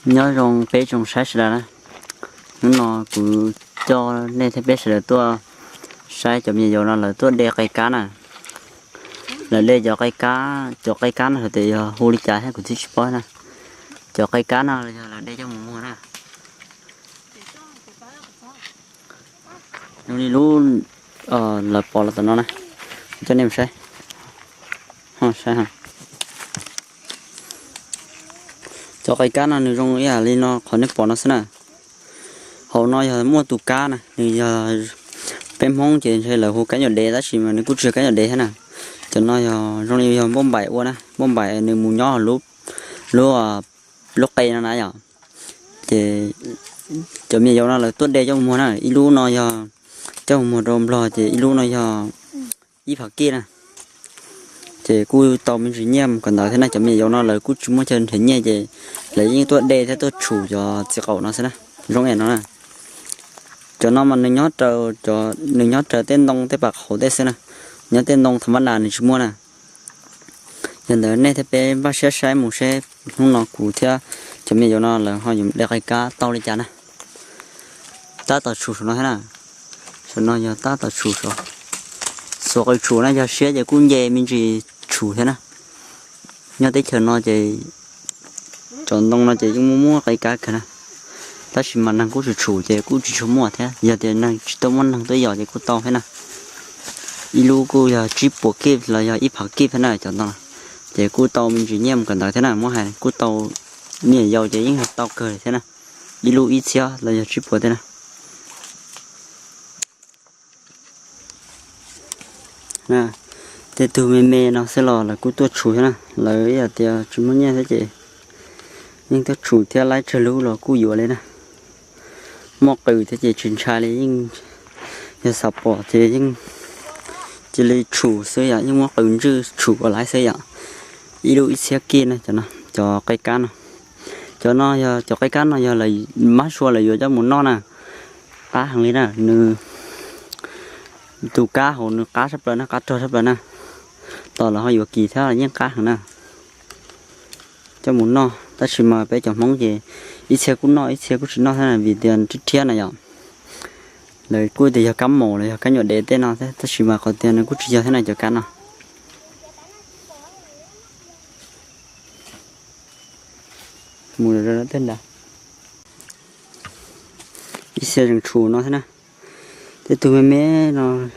Nyob zoo peb tsoom saib sawv daws na. Hnub no kuv coj nej thiab peb sawv daws tuaj saib cov me nyuam yaus no lawv tuaj de qe kab na. Lawv de cov qe kab, cov qe kab no hais tias yog hu li cas thiab kuv twb tsis paub na. Cov qe kab no yog lawv de coj mus muag na. Zoo li lub lawv pov los tom no na, coj nej mus saib. Cov qe kab no nws zoo ib yam li no qhov nej pom no xwb na. Hauv no yog muaj tus kab na, nws yog, peb Hmoob ces ntshe lawv hu kab nyuam dev tab sis mas nws kuj tsis yog kab nyuam dev thiab na. Cov no yog zoo li yog npauj npaim ua na, npauj npaim nws mus nyob lub, lub, lub qe no na yom. Ces cov me nyuam yaus no lawv tuaj de coj mus muag na, ib lub no yog coj mus muag rau Nplog ces ib lub no yog ib phav kij na. Ces kuj tau me ntsis nyiaj mus kawm ntawv thiab na, cov me nyuam yaus no lawv kuj tsis muaj chaw nrhiav nyiaj ces lawv yeej tuaj de thiab tuaj tshum cov txiv qaum no xwb na, zoo li no na. Cov no mas nws nyob raws, nws nyob raws tej ntoo tej pas qhauv tej xwb na, nyob tej ntoo tham mab nas nws tsis muaj na. Yog ntawd nej thiab peb npaj siab saib mus seb hnub no kuv thiab cov me nyuam yaus no lawv ho yuav de qe kab tau li cas na. Tab tom tshum saum no thiab na. Saum no yog tab tom tshum saud. Xuas qws tshum na, yog siab ces kuj nce me ntsis tshum thiab na. Nyob teb chaws no ces cov ntoo no ces yeej muaj muaj qe kab kawg na. Tab sis mas neeg kuj tsis tshum ces kuj tsis tshua muaj thiab, yog tias neeg tsis tau muaj neeg tuaj yos ces kuj tau thiab na. Ib lub kuj yog tsib puas kij los yog ib phav kij thiab na cov ntoo. Ces kuj tau me ntsis nyiaj mus kawm ntawv thiab na, muab hais kuj tau, me nyuam yaus ces yeej tau kawg thiab na. Ib lub ib txhiab los yog tsib puas thiab na. Tej tug me me no xwb los lawv kuj tuaj tshum thiab na, lawv yog tias tsis muaj nyiaj thiab ces yeej tuaj tshum thiab, laib tsawg lub los kuj yuav li na. Muaj qws thiab ces tsis ntshai li, yeej yog xav pom ces yeej cia li tshum xwb yom, yeej muab qws ntswj tshum kom laib xwb yom. Ib lub ib txhiab kij na, cov qe kab no. Cov no yog cov qe kab no yog mab sua lawv yuav coj mus noj na, qab heev li na, nws, tus kab hauv nws qab tshaj plaws na, qab rog tshaj plaws na. Tos lawv ho yuav kis thiab yeej qab heev na. Coj mus noj tab sis mas peb cov Hmoob ces ib txhia kuj noj ib txhia kuj tsis noj thiab na, vim tias rhiab rhiab na yom. Lawv kuj tias yog kab maum los yog kab nyuam dev tej no thiab, tab sis mas qhov tias nws kuj tsis yog thiab na cov kab no. Mus tej nrad, ib txhia tseem tshum no thiab na. Tej tug me me no,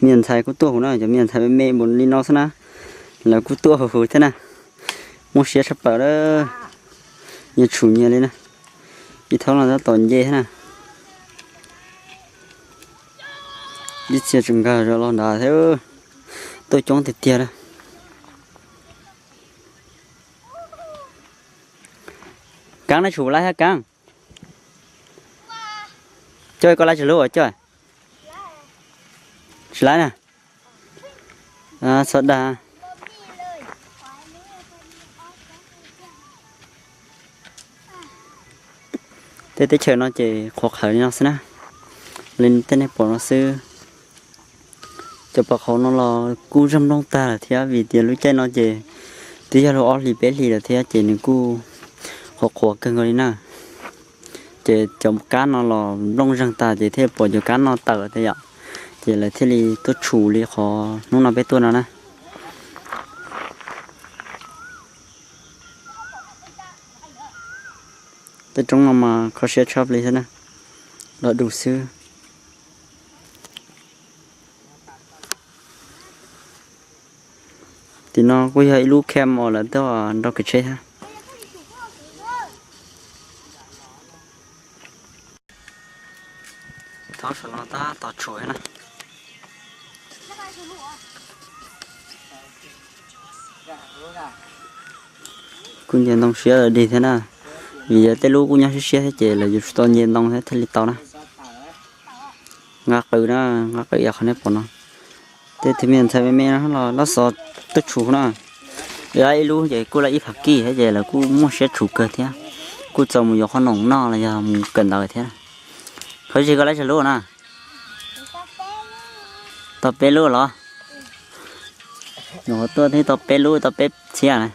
me nyuam ntxhais kuj tuaj hauv na, cov me nyuam ntxhais me me npaum li no xwb na, lawv kuj tuaj hauv thiab na. Muaj siab tshaj plaws lawm, nyias tshum nyias li na. Ib thaum no tab tom nce thiab na. Ib txhia tseem nkag los nrad thiab, tuaj coob tiag tiag lawm. Kaab, neb tshum laib thiab Kaab? Coj koj laib tsawg lub as coj? Tsis laib na. Txhob dag. Tej teb chaws no ces qhuav qhawv li no xwb na, li tej nej pom no xwb. Cov pas qhauv no los kuj zaj nplooj tag lawm thiab, vim tias lub caij no ces twb yog lub ob hlis peb hlis lawm thiab ces nws kuj qhuav qhuav kawg nkaus li na. Ces cov kab no los nplooj zeeg tag ces thiaj pom cov kab no tawm thiab yom. Ces lawv thiaj li tuaj tshum li qhov hnub no peb tuaj no na. Tej roob no mas kho siab tshaj plig thiab na, los dus xwb. Tim no kuj yog ib lub camp uas lawv tuaj nrog kev tsheb thiab. Thaum no tab tom tshum thiab na. Kuj nce ntoo siab dig thiab na, vim yog tej lub kuj nyob siab siab thiab ces lawv yuav tsum tau nce ntoo thiab thiaj li tau na. Nqa qws na, nqa qws yam qhov nej pom no. Tej tug me ntxhais me me no los lawv xov tuaj tshum na. Ib lub ces kuj laib ib phav kij thiab ces lawv kuj muaj siab tshum kawg thiab. Kuj txaus mus yuav qhob noom noj los yog mus kawm ntawv thiab. Qhov zig koj laib tsawg lub na? Tau peb lub los? Nyuam qhuav tuaj twb tau peb lub, tau peb txhiab na.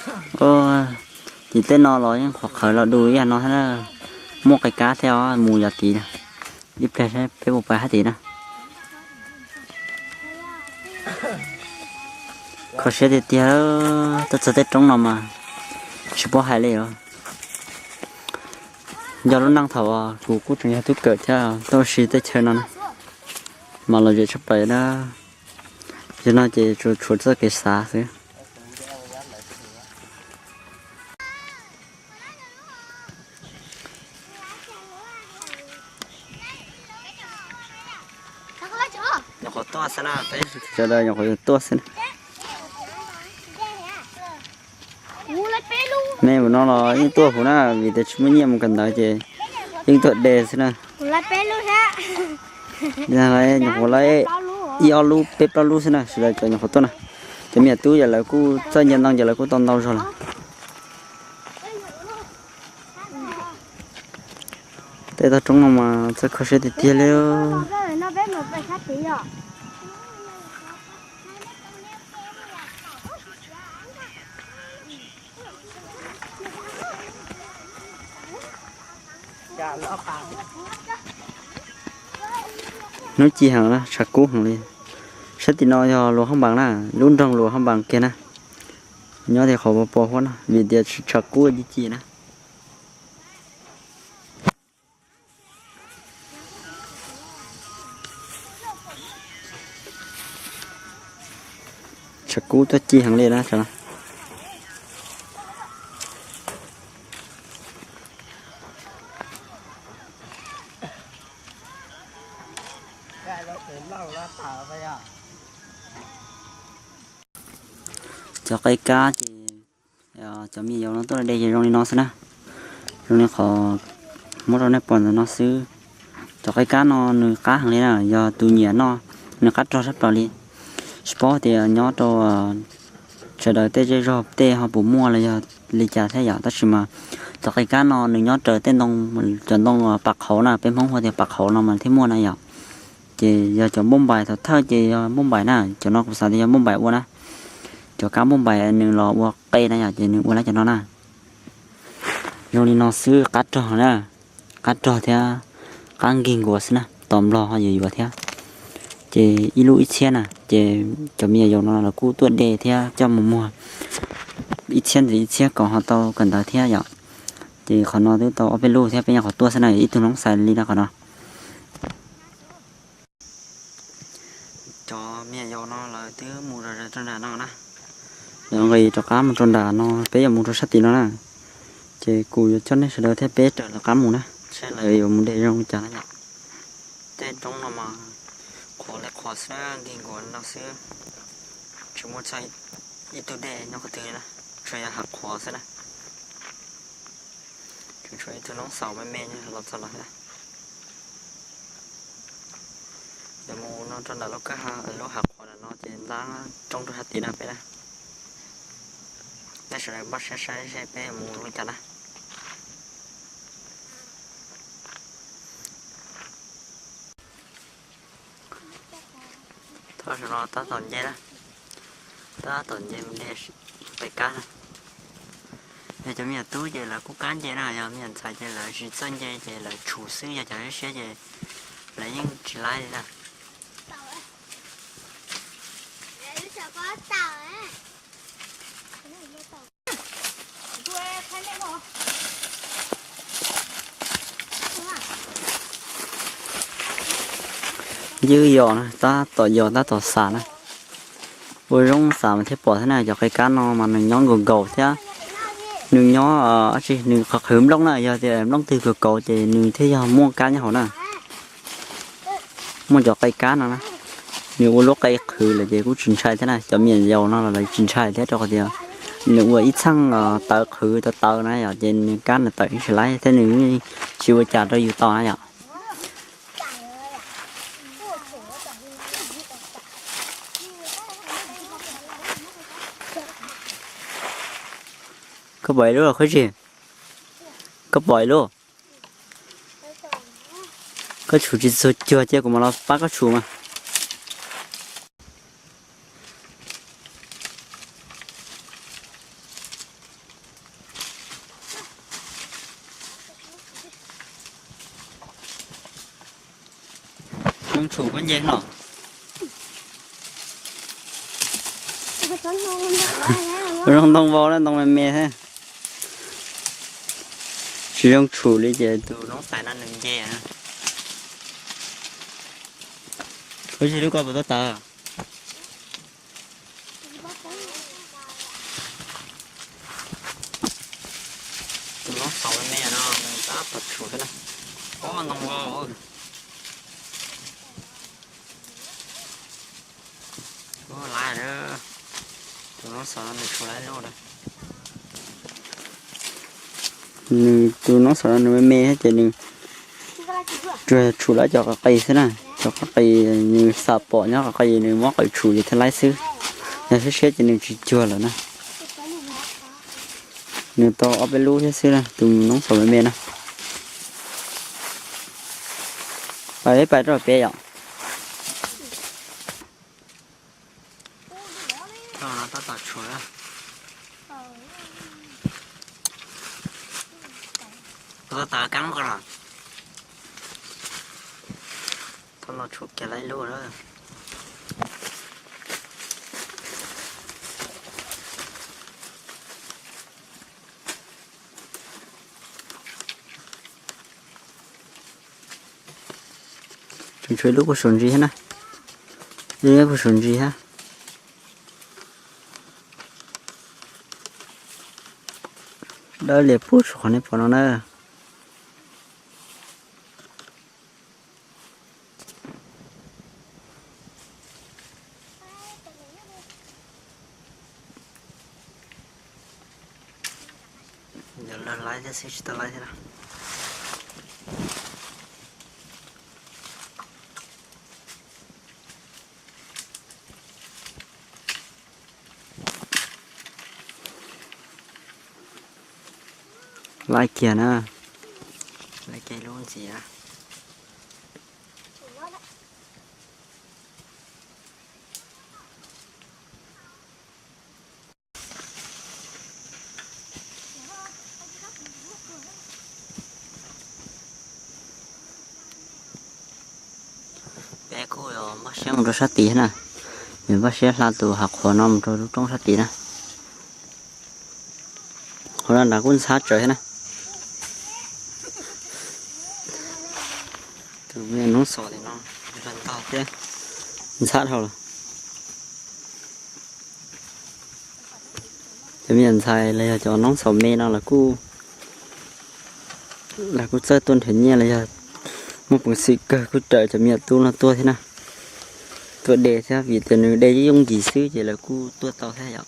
Ua, tim tej no los yeej qhuav qhawv los du ib yam no thiab na. Muaj qe kab thiab os, mus yos tid na. Ib pliag peb mus pais hab tid na. Kho siab tiag tiag, tuaj txog tej roob no mas tsis paub hais li os. Yog lub neej thaum kuv kuj tseem yog tub kawm thiab tuaj ua si tej chaw no na, mas lom zem tshaj plaws na. Yog no ces tsuas tshuav txoj kev xav xwb. Nyuam qhuav tuaj xwb na, peb sawv daws nyuam qhuav tuaj xwb na. Me mus no los yeej tuaj huv na, vim tias tsis muaj nyiaj mus kawm ntawv ces yeej tuaj de xwb na. Nyuam qhuav lawv ib ob lub peb plaub lub xwb na, sawv daws cov nyuam qhuav tuaj na. Cov me nyuam tub ces lawv kuj txawj nce ntoo ces lawv kuj tau ntau zog lawm. Tej toj roob no mas txawj kho siab tiag tiag li. Hnub ci heev, tshav kub heev li. Sab tim no yog Luas Haj Npaas na, lub nroog Luas Haj Npaas kiag na. Nyob tias qhov pos huab no vim tias tshav kub ci ci na. Tshav kub tuaj ci heev li na. Cov qe kab ces cov me nyuam yaus no tuaj de ces zoo li no xwb na. Zoo li qhov muab rau nej pom ntawm no xwb. Cov qe kab no nws qab heev li na, yog tus nyiam noj nws qab rog sab plaws li. Tsis paub tias nyob rau sawv daws tej zej zog tej ho puas muaj los yog li cas thiab yom, tab sis mas cov qe kab no nws nyob raws tej ntoo, cov ntoo pas qhauv na, peb Hmoob hu tias pas qhauv no mas thiaj muaj na yom. Ces yog cov npauj npais, thaum thawj ces yog npauj npais na, cov no kuv xav tias yog npauj npais ua na. Cov kab npauj npais nws los ua qe na yom, ces nws ua lawm cov no na. Zoo li no xwb, qab rog na, qab rog thiab qab nkig nkuav xwb na, tos nplog ho yuav yuav thiab. Ces ib lub ib txhiab na, ces cov me nyuam yaus no lawv kuj tuaj de thiab coj mus muag ib txhiab ntxiv ib txhiab kom ho tau kawm ntawv thiab yom. Ces qhov no twb tau ob peb lub thiab, peb nyuam qhuav tuaj xwb na, ib tug noob xais li no qhov no. Cov me nyuam yaus no lawv twb mus rau nram no na, lawv nqis rov qab mus rau nram no, peb yuav mus rau sab tim no na. Ces kuv yuav coj nej sawv daws thiab peb raws lawv qab mus na, seb lawv yuav mus de zoo li cas na yom. Tej roob no mas qhuav li qhuav xwb na, nkig nkuav no xwb, tsis muaj txog ib tug dej nyob qhov twg li na, tsuas yog hav qhuav xwb na. Tseem tshuav ib tug noob xaus me me los txog los thiab. Yuav mus no rau nram lub kab ha, lub hav qhuav nram no ces ntab roob rau sab tid na peb na. Nej sawv daws npaj saib saib seb peb mus li cas na. Thaum no tab tom nce na, tab tom nce mus de qe kab na. Yog cov me nyuam tub ces lawv kuj kab nce na, yog me nyuam ntxhais ces lawv tsis txawj nce ces lawv tshum xwb, yog cov siab siab ces lawv yeej tsis laib li na. Ywj yos na, tab tom yos tab tom xam na. Ua zoo xam mas thiaj pom thiab na, cov qe kab no mas nws nyob nkaus nkaus thiab. Nws nyob, nws qhwv nplooj na, yog tias nplooj twg nkaus nkaus ces nws thiaj yog muaj kab nyob hauv na. Muaj cov qe kab no na, nws ua lub qe qhwv lawm ces kuj tsis ntshai thiab na, cov me nyuam yaus no los lawv tsis ntshai thiab rau qhov tias nws ua ib txheej tawv qhwv tawv tawv na yom, ces nws kab nws tawm ib tsis laib thiab nws tsis ua cas rau yus tau na yom. Koj pom ib lub los Khuib Tsis? Koj pom ib lub? Koj tshum tsis txog cuag cia kuv mam los pab koj tshum mas. Zoo tshum koj nce no. Zoo ntoo vau na, ntoo me me thiab. Tsis zoo tshum li ces tus noob xais no nws nce na. Ua tsis lub koj puas tab tawv? Tus noob xaus me me no nws tab tom tshum thiab na. Ob ntoo vau. Ua laiv, tus noob xaus no nws tshum laiv lub na. Nws tus noob xaus no nws me me thiab ces nws tsuas tshum laiv cov qab qis xwb na. Cov qab qis nws xam pom nyob qab qis nws muab qwb tshum ces thiaj laiv xwb. Yog siab siab ces nws tsis cuag lawm na. Nws tau ob peb lub thiab xwb na, tus noob xaus me me no. Pais pais rau pem yom. Tau tas kab ko los. Tau los tshuav kiag lawm ib lub na. Tseem tshuav ib lub puag saum ntsis thiab na. Ib lub puag saum ntsis thiab. Dawb lias puag saum qhov nej pom no na. Yog lawv laiv thiab xwb tsis tau laiv thiab na. Laiv kiag na. Laiv kiag lub ntxiv na. Peb kuj yuav npaj siab mus rau sab tid thiab na. Yuav npaj siab hla tus hav qhuav no mus rau lub roob sab tid na. Qhov no nrad kuj ntxhab tsawv thiab na. Tus me noob xaus tim no ntog thiab ntxhab dhau lawm. Cov me nyuam ntxhais los yog cov noob xaus me no los kuj, lawv kuj txawj tuaj nrhiav nyiaj los yog muaj peev xwm kawg kuj raws cov me nyuam tub no tuaj thiab na. Tuaj de thiab vim tias nws de yooj yim xwb ces lawv kuj tuaj tau thiab yom.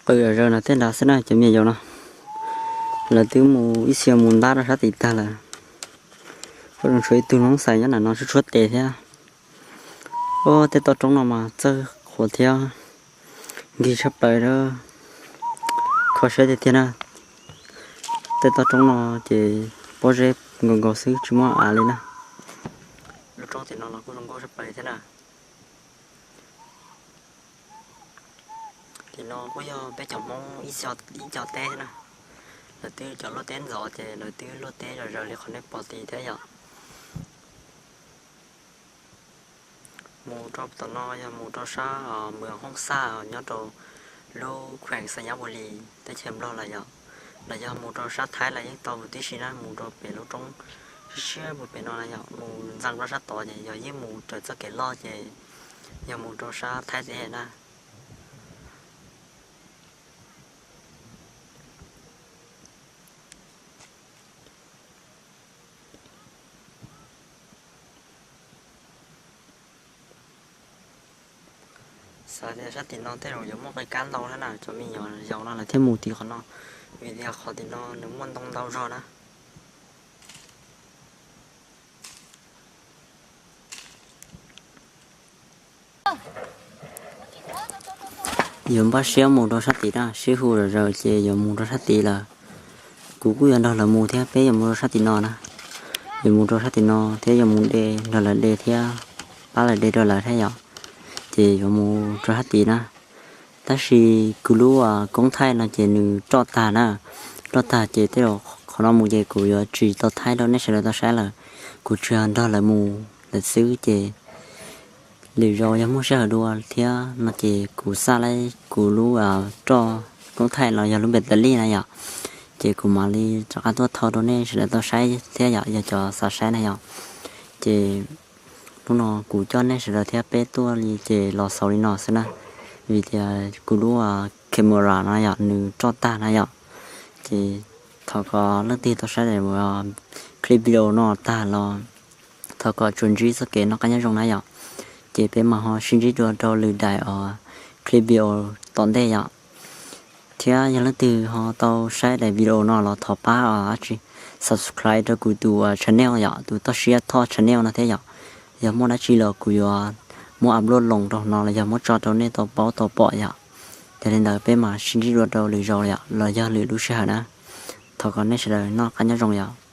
Qw zom zaws no tej nrad xwb na cov me nyuam yaus no. Lawv twb mus ib txhia mus ntab rau sab tid tag lawm. Kuj zoo tshuav ib tug noob xais nyob nram no tshuab tshuab tes thiab. Ua tej toj roob no mas txawj qhuav thiab nkig tshaj plaws a. Kho siab tiag tiag na. Tej toj roob no ces pob zeb nkaus nkaus xwb tsis muaj av li na. Lub roob tim no los kuj zoo nkauj tshaj plaws thiab na. Tim no kuj yog peb cov Hmoob ib co teb thiab na. Lawv twb cov luaj teb ntxov ces lawv twb luaj teb zom zaws li qhov nej pom tid thiab yom. Mus rau tom no yog mus rau sab Mws Hooj Xaj nyob rau lub khueem Xas Nyab Puas Lis teb chaws Nplog lawm yom. Los yog mus rau sab Thaib los yeej tau mus tib si na, mus rau pem lub roob siab siab mus pem no na yom, mus ntxeev rau sab tod ces yog yeej mus raws txoj kev loj ces yog mus rau sab Thaib teb na. Xav tias sab tim no tej zaum yuav muaj qe kab ntau thiab na, cov me nyuam yaus no lawv thiaj mus tim qhov no, vim tias qhov tim no nws muaj ntoo ntau zog na. Yuav npaj siab mus rau sab tid na, sib hu zom zaws ces yuav mus rau sab tid lawm. Kuv kuj yuav nrog lawv mus thiab, peb yuav mus rau sab tim no na. Yuav mus rau sab tim no thiab yuav mus de, nrog lawv de thiab pab lawv de rau lawv thiab yom. Ces yuav mus rau sab tid na. Tab sis kuv lub koob thaij no ces nws roj tag na. Roj tag ces tej zaum qhov no mus ces kuv yuav tsis tau thaij rau nej sawv daws tau saib lawm. Kuv tsuas yog nrog lawv mus lawm xwb ces lwm zaus yog muaj sij hawm dua thiab no ces kuv xa lawm kuv lub roj koob thaij los yog lub npe tas lij na yom. Ces kuv mam li rov qab tuaj thau rau nej sawv daws tau saib thiab yom, yog cov xav saib na yom. Ces hnub no kuv coj nej sawv daws thiab peb tuaj li ces los xaus li no xwb na. Vim tias kuv lub camera no yom nws roj tag na yom. Ces thov kom leej twg tau saib daim clip video no tag los thov kom tsuas ntsib txoj kev noj qab nyob zoo na yom. Ces peb mam ho sib ntsib dua rau lwm daim clip video tom ntej yom. Thiab yog leej twg ho tau saib daim video no los thov pab subscribe rau kuv tus channel yom, tus Toj Siab Thoj channel no thiab yom. Yog muaj dab tsi los kuv yuav muab upload loo rau no los yog muab tso rau nej tau paub tau pom yom. Yog li ntawd peb mam sib ntsib dua rau lwm zaus yom los yog lwm lub sij hawm na. Thov kom nej sawv daws noj qab nyob zoo yom.